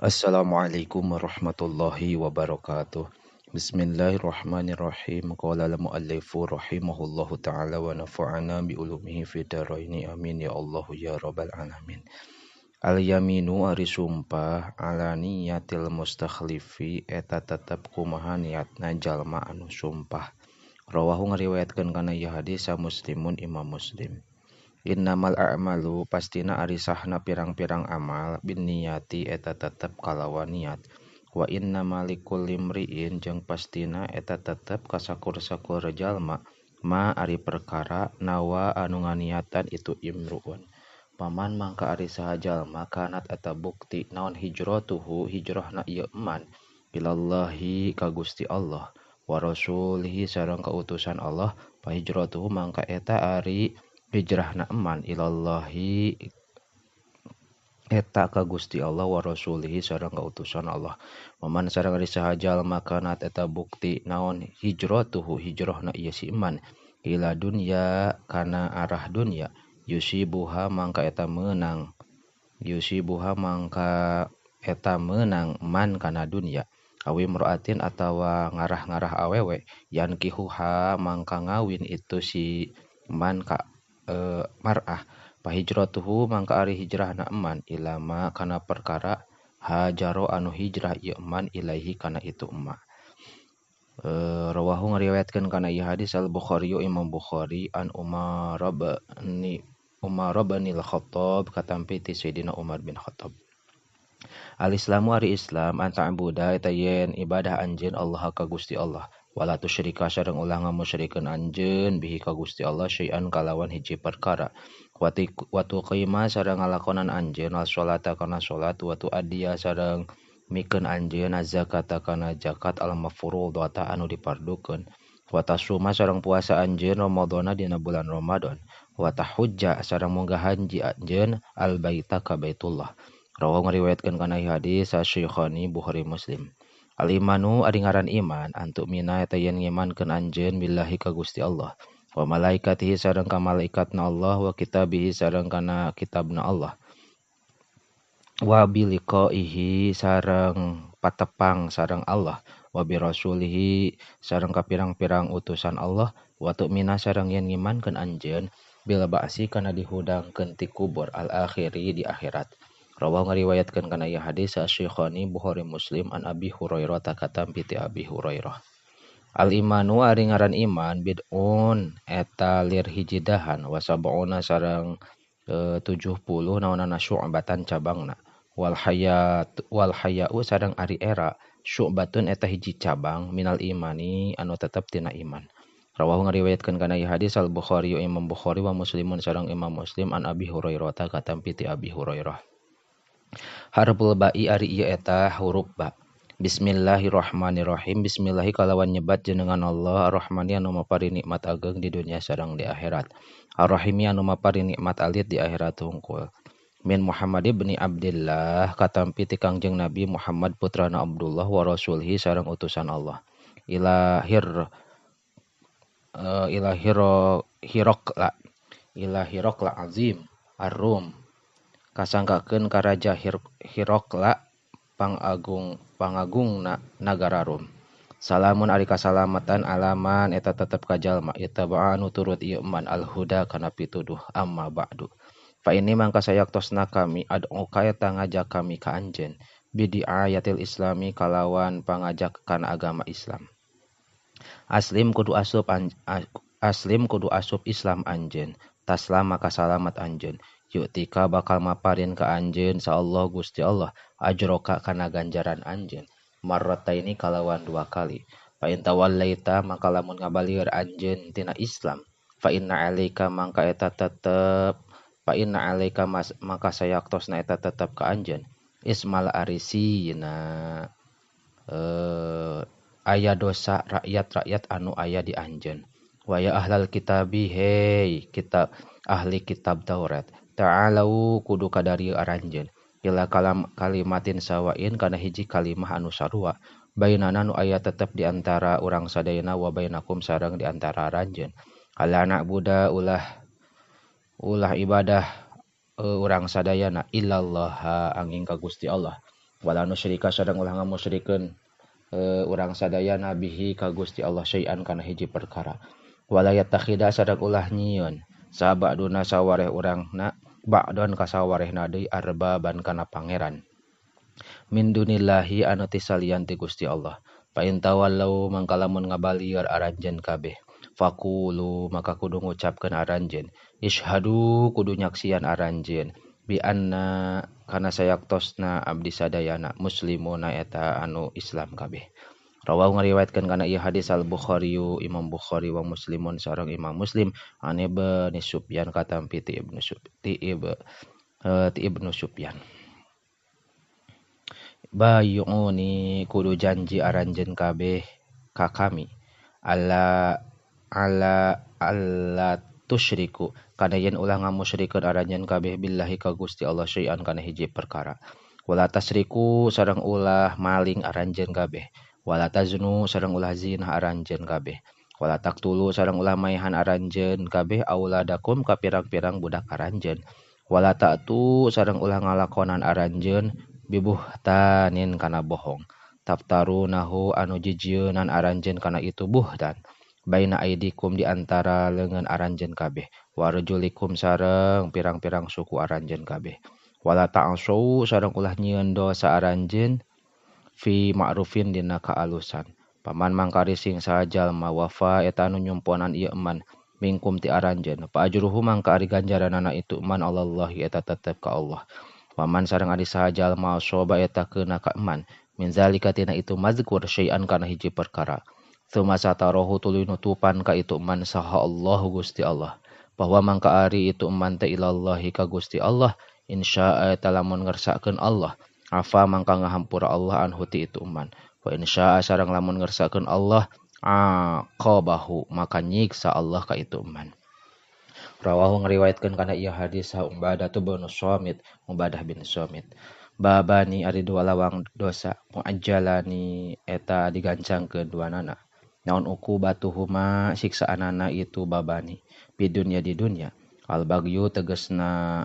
Assalamualaikum warahmatullahi wabarakatuh. Bismillahirrahmanirrahim. Qala al-muallifu rahimahullahu ta'ala wa nafa'ana bi ulumihi fid dharaini. Amin ya Allah ya rabbal alamin. Al-yaminu ari sumpah ala niyatil mustakhlifi eta tetep kumaha niatna jalma anu sumpah. Rawahu ngariwayatkeun kana ieu hadis Muslimun Imam Muslim. Innamal a'malu pastina ari sahna pirang-pirang amal binniyati eta tetep kalawan niat. Wa innamal likulli imri'in jeung pastina eta tetep ka sakur-sakur jalma ma ari perkara nawa anu nganiatan itu imruun. Paman mangka ari saha jalma kanat eta bukti naon hijratuhu hijrahna ieu man ilallahi ka Gusti Allah wa rasulihi sareng kautusan Allah fa hijratuhu mangka eta ari hijrahna eman ilallahi eta ka Gusti Allah wa rasulihi sareng kautusan Allah. Paman sareng ari saha jalma kanat eta bukti naon hijratuhu hijrahna ieu si iman ila dunya kana arah dunya yusibuha mangka eta meunang yusibuha mangka eta meunang man kana dunya awi imra'atin atawa ngarah-ngarah awewe yankihuha mangka ngawin itu si man ka mar'ah pahijratuhu mangka ari hijrahna eman ilama kana perkara hajaro anu hijrah ieu eman ilaihi kana itu emma. Rawahu ngariwayatkeun kana ieu hadis Al-Bukhari Imam Bukhari an Umar bin Khattab katampi ti Sayyidina Umar bin Khattab. Al-Islamu ari Islam anta abuda eta yen ibadah anjeun Allah ka Gusti Allah wala tusyrika sareng ulah ngamusyrikeun anjeun bihi ka Gusti Allah syai'an kalawan hiji perkara wa tuqima sareng ngalakonan anjeun salata kana salat wa tuaddiya sareng mikeun anjeun zakata kana zakat al mafruḍata anu dipardukeun wa tasuma sareng puasa anjeun Ramadhana dina bulan Ramadan wa tahujja sareng munggah haji anjeun al baita ka Baitullah. Rawahu ngariwayatkeun kana hadis Syaikhaini Bukhari Muslim. Al imanu ari ngaran iman antuk mina eta yen ngimankeun anjeun billahi ka Gusti Allah wa malaikatihi sareng ka malaikatna Allah wa kitabihi sareng kana kitabna Allah wa biliqaihi sareng patepang sareng Allah wa bi rasulihi sareng ka pirang-pirang utusan Allah wa tu'mina sareng yen ngimankeun anjeun bil ba'si kana dihudangkeun ti kubur al akhiri di akhirat. Rawahu ngariwayatkeun kana ieu hadis Syaikhaini Bukhari Muslim an Abi Hurairah katampi ti Abi Hurairah. Al imanu ari ngaran iman bid'un eta lir hiji dahan wa sab'una sareng 70 naonana syu'batan cabangna wal hayat wal haya'u sareng ari era syu'batun eta hiji cabang minal imani anu tetep tina iman. Rawahu ngariwayatkeun kana ieu hadis Al Bukhari Imam Bukhari wa Muslimun sareng Imam Muslim an Abi Hurairah katampi ti Abi Hurairah. Harful ba'i ari ieu eta huruf ba. Bismillahirrahmanirrahim. Bismillahi kalawan nyebat jenengan Allah Ar-Rahmani anu mapari nikmat ageng di dunia sareng di akhirat. Ar-Rahimi anu mapari nikmat alit di akhirat hungkul. Min Muhammad ibni Abdillah katampi ti Kangjeng Nabi Muhammad putrana Abdullah wa rasulihi sareng utusan Allah. Ila Hiraqla azim Ar-Rum. Kasangkakeun ka Raja Hiraqla pangagungna nagara Rum. Salamun ari kasalamatan alaman eta tetep ka jalma ittaba anu turut ieu man al-huda kana pituduh amma ba'du. Fa ini mangka sayaktosna kami ad'uka eta ngajak kami ka anjeun bidiayatil islami kalawan pangajak kana agama Islam. Aslim kudu asup Islam anjeun taslam maka salamat anjeun. Yu'tika bakal maparin ka anjeun sa Allah Gusti Allah ajroka kana ganjaran anjeun marrataini kalawan dua kali. Fa in tawallaita maka lamun ngabalieur anjeun tina Islam fa inna alaika mangka eta tetep fa inna alaika maka sayaktosna eta tetep ka anjeun ismal arisina aya dosa rakyat-rakyat anu aya di anjeun. Wa ya ahlal kitabi hei kitab ahli kitab Taurat ta'alau kudu kadarieu aranjeun ila kalam kalimatin sawain kana hiji kalimah anu sarua bainana nu aya tetep di antara urang sadayana wa bainakum sareng di antara aranjeun ala na'budu ulah ibadah urang sadayana illallah angin ka Gusti Allah. Wala nusyrika sareng ulah ngamusyrikeun urang sadayana bihi ka Gusti Allah syai'an kana hiji perkara. Wala yattakhida sareng ulah nyieun sabaduna sawareh urangna ba'don ka sawarehna deui arbaban kana pangeran. Min dunillahi anu ti salian ti Gusti Allah. Fa in tawallau mangka lamun ngabalieur aranjeun kabeh. Faqulu maka kudu ngucapkeun aranjeun. Ishhadu kudu nyaksian aranjeun bi anna kana sayaktosna abdi sadayana muslimuna eta anu Islam kabeh. Rawahu ngariwayatkeun kana ieu hadis Al Bukhari Imam Bukhari wa Muslimun sareng Imam Muslim an Ibnu Sufyan katampi ti Ibnu Sufyan. Bayuni kudu janji aranjeun kabeh ka kami alla ala alla tusyriku kana yen ulah ngamusyrikeun aranjeun kabeh billahi ka Gusti Allah syai'an kana hiji perkara. Wala tasriku sareng ulah maling aranjeun kabeh. Wala taznu sareng ulah zina aranjeun kabeh. Wala taqtulu sareng ulah maehan aranjeun kabeh auladakum ka pirang-pirang budak aranjeun. Wala ta'tu sareng ulah ngalakonan aranjeun bibuhtanin kana bohong. Taftarunahu anu jijieunan aranjeun kana itu buhtan. Baina aidikum di antara leungeun aranjeun kabeh. Warjulikum sareng pirang-pirang suku aranjeun kabeh. Wala ta'asu sareng ulah nyieun dosa aranjeun fi ma'rufin dina kaalusan. Paman mangkari sing saha jalma wafa eta anu nyumponan ieu eman mingkum ti aranjeun. Fa ajruhu mangka ari ganjaranana itu eman Allahi eta tetep ka Allah. Paman sareng ari saha jalma soba eta keuna ka eman min zalika tina itu mazkur syai'an kana hiji perkara. Tsumma satarohu tuluy nutupan ka itu eman saha Allah Gusti Allah. Bahwa mangka ari itu eman teh ilallahi ka Gusti Allah insya'a eta lamun ngersakeun Allah. Afa mangka ngahampura Allah anhu ti itu eman. Wa insya'a sareng lamun ngersakeun Allah aqabahu maka nyiksa Allah ka itu eman. Rawahu ngariwayatkeun kana ieu hadis sa Ubadah bin Shamit, Ubadah bin Shamit. Babani ari dua lawang dosa muajjalani eta digancangkeun duanana. Naon uqubatuhuma siksaanana itu babani di dunya di dunya. Al bagyu tegasna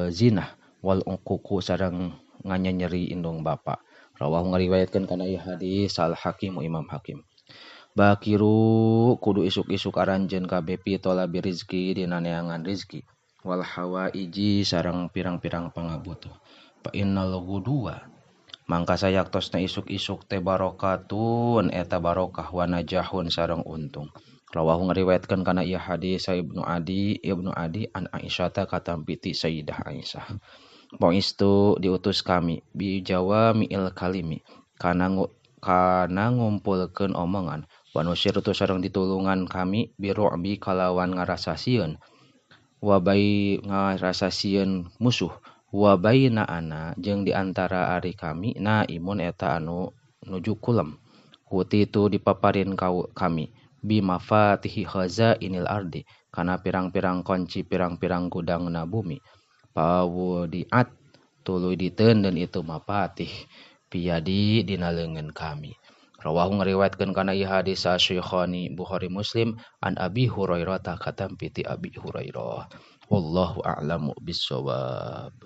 zinah wal uququ sareng nganyeri indung bapa. Rawahu ngariwayatkeun kana ieu hadis Al Hakim Imam Hakim. Bakiru kudu isuk-isuk aranjeun kabeh pi talabi rizki dina neangan rizki wal hawaiji sareng pirang-pirang pangabutuh. Fa innal ghuduwa mangka sayaktosna isuk-isuk teh barokatun eta barokah wa najahun sareng untung. Rawahu ngariwayatkeun kana ieu hadis Ibnu Adi an Aisyah katampi ti Sayyidah Aisyah. Boistu diutus kami bi jawami'il kalimi kana ngumpulkeun omongan wa nusirtu sareng ditulungan kami biru'bi kalawan ngarasa sieun wa bai ngarasa sieun musuh wa baina ana jeung di antara ari kami naimun eta anu nuju kulem kutitu dipaparin kami bi mafatihi khazainil ardi kana pirang-pirang kunci pirang-pirang gudangna bumi pawudiat tuluy diteundeun itu mapatih piyadi dina leungeun kami. Rawahu ngariwayatkeun kana ieu hadis Syekhani Bukhari Muslim an Abi Hurairah katampi ti Abi Hurairah. Wallahu a'lamu bissawab.